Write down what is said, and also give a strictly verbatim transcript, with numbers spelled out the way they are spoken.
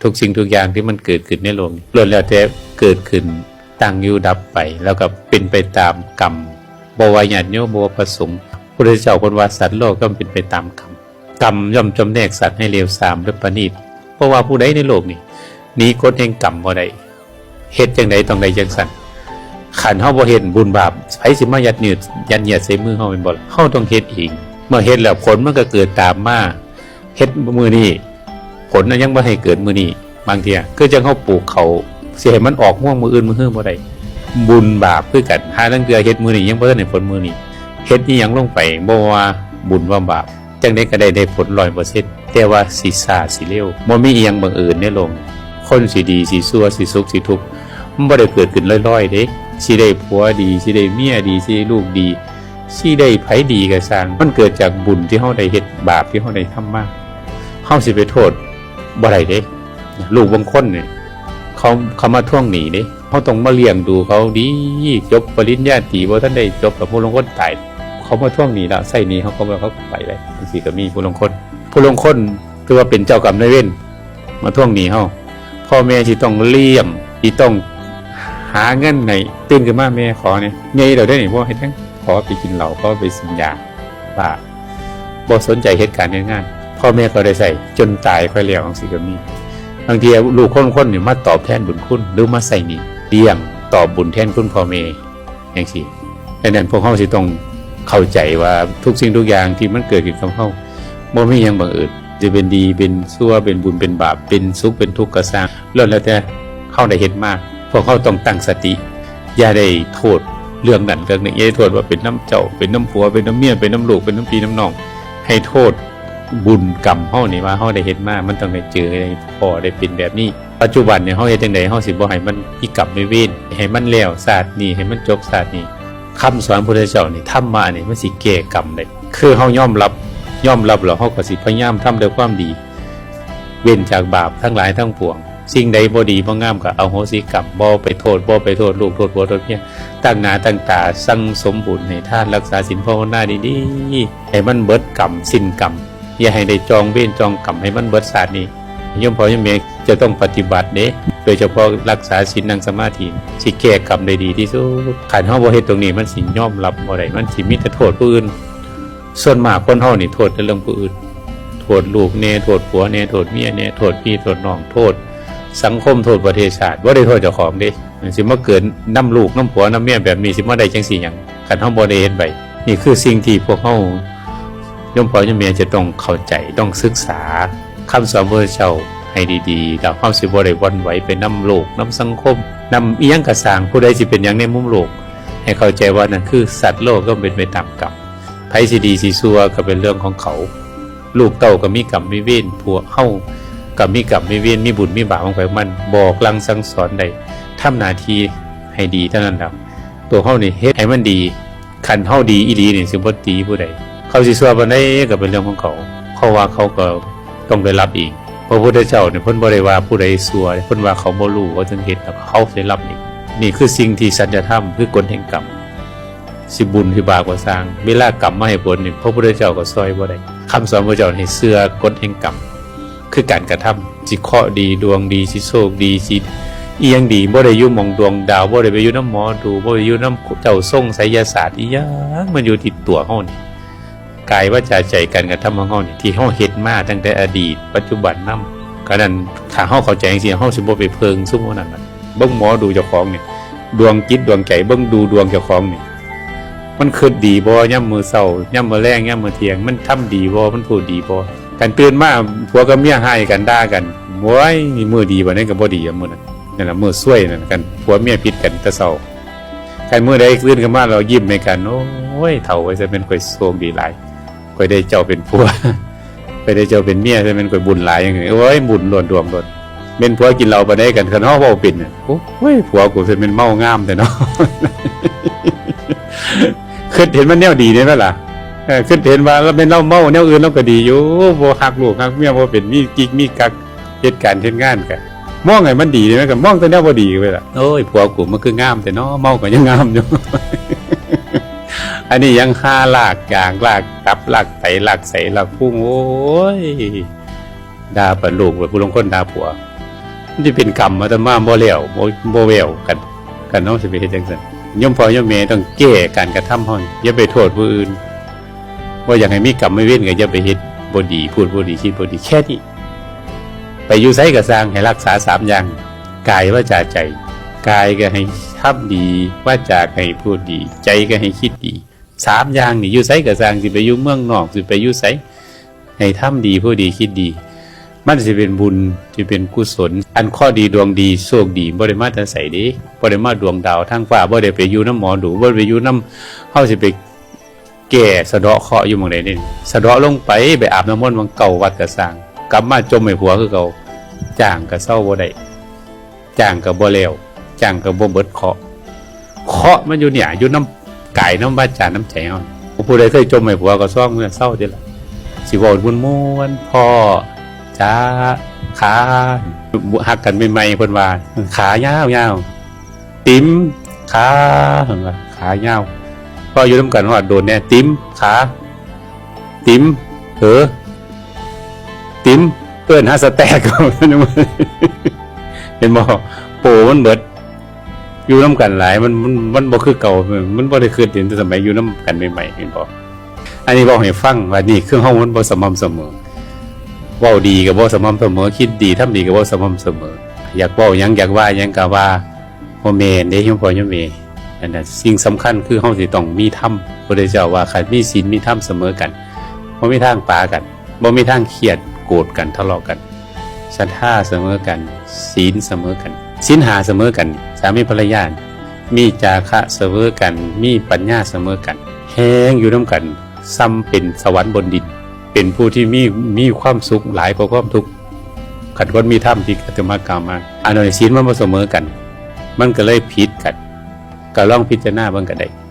ทุกสิ่งทุกอย่างที่มันเกิดขึ้นในโลกนี้ ล้วนแล้วแต่เกิดขึ้น ตั้งอยู่ดับไป แล้วก็เป็นไปตามกรรม บ่ว่าญาติโยม บ่ว่าพระสงฆ์ พระพุทธเจ้าเพิ่นว่าสัตว์โลกย่อมเป็นไปตามกรรม กรรมย่อมจำแนกสัตว์ให้เลวทรามและประณีต เพราะว่าผู้ใดในโลกนี้หนีกฎแห่งกรรมบ่ได้ เฮ็ดจั่งใดต้องได้จั่งซั่น คันเฮาบ่เฮ็ดบุญบาป ไผสิมายัดเยียด ยัดเยียดใส่มือเฮาแม่นบ่ล่ะ เฮาต้องเฮ็ดเอง เมื่อเฮ็ดแล้วผลมันก็เกิดตามมา เฮ็ดมื้อนี้ ผลน่ะยังบ่ให้เกิดมื้อนี้ บางเทื่อคือจั่งเฮาปลูกข้าว สิให้มันออกรวงมื้ออื่นมื้อฮือบ่ได้ บุญบาปคือกัน หาลางเทื่อเฮ็ดมื้อนี้ยังบ่ทันได้ผลมื้อนี้ เฮ็ดอีหยังลงไป บ่ว่าบุญว่าบาป จั่งใดก็ได้ ได้ผลร้อยเปอร์เซ็นต์ แต่ว่าสิช้าสิเร็ว บ่มีอีหยังบังเอิญในโลก คนสิดีสิชั่ว สิสุขสิทุกข์ มันบ่ได้เกิดขึ้นลอยๆเด้ สิได้ผัวดี สิได้เมียดี สิได้ลูกดี สิได้ไผดีก็ซ่าง มันเกิดจากบุญที่เฮาได้เฮ็ด บาปที่เฮาได้ทำมา เฮาสิไปโทษบ่ได้เด้ ลูกบางคนนี่ เขา เขามาทวงหนี้เด้ เฮาต้องมาเลี้ยงดูเขาดี จบปริญญาตรีบ่ทันได้จบ กับผู้ลางคนตาย เขามาทวงหนี้ละ ใช้หนี้เฮา เขาบ่ เขาไปเลย จั่งซี้ก็มีผู้ลางคน ผู้ลางคนถือว่าเป็นเจ้ากรรมนายเวร มาทวงหนี้เฮา พ่อแม่สิต้องเลี้ยง สิต้องหาเงินให้ ตื่นขึ้นมาแม่ขอเนี่ย ใหญ่แล้วเด้นี่ บ่เฮ็ดหยัง ขอไปกินเหล้า ขอไปสูบยาบ้า บ่สนใจเฮ็ดการเฮ็ดงาน พ่อแม่ก็ได้ใช้จนตายค่อยแล้ว จั่งซี้ก็มี บางทีลูกคนๆนี่มาตอบแทนบุญคุณ หรือมาใช้หนี้เลี้ยง ตอบบุญแทนคุณพ่อแม่ จั่งซี้ ดังนั้นพวกเฮาสิต้องเข้าใจว่าทุกสิ่งทุกอย่างที่มันเกิดขึ้นกับเฮา บ่มีหยังบังเอิญ สิเป็นดีเป็นชั่ว เป็นบุญเป็นบาป เป็นสุขเป็นทุกข์ก็ซ่าง ล้วนแล้วแต่เฮาได้เฮ็ดมา พวกเฮาต้องตั้งสติ อย่าได้โทษเรื่องนั้นเรื่องนี้ อย่าได้โทษว่าเป็นนำเจ้า เป็นนำผัว เป็นนำเมีย เป็นนำลูก เป็นนำพี่นำน้อง ให้โทษบุญกรรมเฮานี่ว่าเฮาได้เฮ็ดมา มันต้องได้เจอ ได้พ้อ ได้เป็นแบบนี้ ปัจจุบันเนี่ยเฮาเฮ็ดจั่งใดเฮาสิบ่ให้มันมีกรรมมีเวร ให้มันแล้วชาตินี้ ให้มันจบชาตินี้ คำสอนพุทธเจ้านี่ ธรรมะนี่มันสิแก้กรรมได้ คือเฮายอมรับ ยอมรับแล้วเฮาก็สิพยายามทำด้วยความดี เว้นจากบาปทั้งหลายทั้งปวง สิ่งใดบ่ดีบ่งามก็อโหสิกรรม บ่ไปโทษ บ่ไปโทษลูก โทษผัว โทษเมีย ตั้งหน้าตั้งตาสั่งสมบุญให้ทาน รักษาศีลภาวนาดีๆ ให้มันเบิดกรรมสิ้นกรรม อย่าให้ได้จองเวรจองกรรม ให้มันเบิดชาตินี้ โยมพ่อโยมแม่จะต้องปฏิบัติเด้ โดยเฉพาะรักษาศีล นั่งสมาธิ สิแก้กรรมได้ดีที่สุด คันเฮาบ่เฮ็ดตรงนี้ มันสิยอมรับบ่ได้ มันสิมีแต่โทษผู้อื่น ส่วนมากคนเฮานี่โทษแต่เรื่องผู้อื่น โทษลูกแน่ โทษผัวแน่ โทษเมียแน่ โทษพี่โทษน้อง โทษสังคม โทษประเทศชาติ บ่ได้โทษเจ้าของเด้ สิมาเกิดนำลูกนำผัวนำเมียแบบนี้ สิมาได้จั่งซี้หยัง คันเฮาบ่ได้เฮ็ดไว้ นี่คือสิ่งที่พวกเฮา โยมพ่อโยมแม่จะต้องเข้าใจ ต้องศึกษาคำสอนพระพุทธเจ้าให้ดีๆ แล้วเฮาสิบ่ได้หวั่นไหวไปนำโลก นำสังคม นำอิหยังก็ซ่าง ผู้ใดสิเป็นหยังในมุมโลก ให้เข้าใจว่านั่นคือสัตว์โลกย่อมเป็นไปตามกรรม ไผสิดีสิชั่วก็เป็นเรื่องของเขา ลูกเต้าก็มีกรรมมีเวร พวกเฮาก็มีกรรมมีเวร มีบุญมีบาปของไผของมัน บอกลางสั่งสอนได้ ทำหน้าที่ให้ดีเท่านั้นแหละ ตัวเฮานี่เฮ็ดให้มันดี คันเฮาดีอีหลีนี่สิบ่ตีผู้ใด เขาสิชั่วปานใดก็เป็นเรื่องของเขา เพราะว่าเขาก็ต้องได้รับเอง พระพุทธเจ้าเนี่ยเพิ่นบ่ได้ว่าผู้ใดชั่ว เพิ่นว่าเขาบ่รู้ เขาจึงเฮ็ด แล้วเขาได้รับเอง นี่คือสิ่งที่สัจธรรม คือกฎแห่งกรรม สิบุญสิบาปก็ซ่าง เวลากรรมมาให้ผลนี่ พระพุทธเจ้าก็ซ่อยบ่ได้ คำสอนพระเจ้าให้เชื่อกฎแห่งกรรม คือการกระทำ สิเคราะห์ดี ดวงดี สิโชคดี สิอิหยังดี บ่ได้อยู่หม่องดวงดาว บ่ได้ไปอยู่นำหมอดู บ่ได้อยู่นำเจ้าทรงไสยศาสตร์ อีหยังมันอยู่ที่ตัวเฮานี่ กายวาจาใจ การกระทำของเฮานี่ ที่เฮาเฮ็ดมาตั้งแต่อดีต ปัจจุบันนำ ก็นั้น ถ้าเฮาเข้าใจจั่งซี้ เฮาสิบ่ไปเพิ่งซุมพวกนั้นน่ะ เบิ่งหมอดูเจ้าของนี่ ดวงจิตดวงใจ เบิ่งดูดวงเจ้าของนี่ มันคิดดีบ่ ยามมื้อเช้า ยามมื้อแลง ยามมื้อเที่ยง มันทำดีบ่ มันพูดดีบ่ คันตื่นมาผัวกับเมียฮ้ายกันด่ากัน โอ้ย มื้อดีบัดนี้ก็บ่ดีอะมื้อนั้น นั่นล่ะมื้อซวยนั่น คันผัวเมียผิดกันแต่เช้า คันมื้อใดตื่นขึ้นมาแล้วยิ้มให้กัน โอ้ย เฒ่าเอ้ย ซะแม่นข่อยโชคดีหลาย ข่อยได้เจ้าเป็นผัว ข่อยได้เจ้าเป็นเมีย ซะแม่นข่อยบุญหลายจั่งซี้ โอ้ย บุญล้วนดวงล้วน แม่นผัวกินเหล้าปานใดกัน คันเฮาเว้าเป็นน่ะ โอ้ย ผัวกูซะแม่นเมางามแท้เนาะ คิดเห็นมันแนวดีได้ไหมล่ะ เออ คิดเห็นว่าแล้วแม่นเราเมาแนวอื่นเราก็ดีอยู่ บ่ฮักลูกฮักเมีย บ่เป็นมีกิ๊กมีกัก เฮ็ดการเฮ็ดงานก็มองให้มันดีได้ไหม ก็มองแต่แนวบ่ดีไปล่ะ โอ้ย ผัวกูมันคืองามแท้เนาะ เมาก็ยังงามอยู่ อันนี้ยังหาลากยาง ลากตับ ลากไต ลากไส้ ลากพุง โอ้ย ด่าปานลูก ผู้ลางคนด่าผัว มันสิเป็นกรรม อาตมาบ่แล้ว บ่ บ่แววกัน คันเฮาสิไปเฮ็ดจั่งซั้น โยมพ่อโยมแม่ต้องแก้การกระทำเฮา อย่าไปโทษผู้อื่น บ่อยากให้มีกรรมมีเวรก็อย่าไปเฮ็ดบ่ดี พูดบ่ดี คิดบ่ดี แค่นี้ ไปอยู่ไสก็ซ่าง ให้รักษาสามอย่าง กาย วาจา ใจ กายก็ให้ทำดี วาจาก็ให้พูดดี ใจก็ให้คิดดี สามอย่างนี่ อยู่ไสก็ซ่าง สิไปอยู่เมืองนอก สิไปอยู่ไส ให้ทำดี พูดดี คิดดี มันสิเป็นบุญ สิเป็นกุศล อันเคราะห์ดี ดวงดี โชคดี บ่ได้มาแต่ไสเด้ บ่ได้มาดวงดาวทางฟ้า บ่ได้ไปอยู่นำหมอดู บ่ได้ไปอยู่นำ เฮาสิไปแก้สะเดาะเคราะห์อยู่หม่องใดนี่ สะเดาะลงไป ไปอาบน้ำมนต์หม่องเก่า วัดก็ซ่าง กลับมาจ่มให้ผัวคือเก่า จ้างก็เซาบ่ได้ จ้างก็บ่แล้ว จ้างก็บ่เบิดเคราะห์ เคราะห์มันอยู่เนี่ย อยู่นำกาย นำวาจา นำใจเฮา ผู้ใดเคยจ่มให้ผัวก็ซองเมื่อเซาเด้ล่ะ สิเว้าม่วนๆ พ่อจ๋า ขา ฮักกันใหม่ๆ เพิ่นว่า ขายาวๆ ติ๋ม ขา เพิ่นว่า ขายาว พออยู่นำกันฮอดโดนแน่ ติ๋ม ขา ติ๋ม เผลอ ติ๋ม เอิ้นหาสแต็ก เห็นบ่ โปมันเบิด อยู่นำกันหลาย มัน มัน มันบ่คือเก่า มันบ่ได้คิดเห็นแต่สมัยอยู่นำกันใหม่ๆ เห็นบ่ อันนี้เว้าให้ฟังว่านี่คือเฮามันบ่สม่ำเสมอ เว้าดีก็บ่สม่ำเสมอ คิดดีทำดีก็บ่สม่ำเสมอ อยากเว้าหยังอยากว่าหยังก็ว่า บ่แม่นเด้ โยมพ่อโยมแม่ อันนั้นสิ่งสำคัญคือเฮาสิต้องมีธรรม พระพุทธเจ้าว่าคันมีศีลมีธรรมเสมอกัน บ่มีทางปากัน บ่มีทางเครียดโกรธกันทะเลาะกัน ศรัทธาเสมอกัน ศีลเสมอกัน ศีลห้าเสมอกัน สามีภรรยา มีจาคะเสมอกัน มีปัญญาเสมอกัน แฮงอยู่นำกัน ส่ำเป็นสวรรค์บนดิน เป็นผู้ที่มี มีความสุขหลายกว่าความทุกข์ คันคนมีธรรมที่อาตมากล่าวมา อันนั้นศีลมันบ่เสมอกัน มันก็เลยผิดกัน ก็ลองพิจารณาเบิ่งก็ได้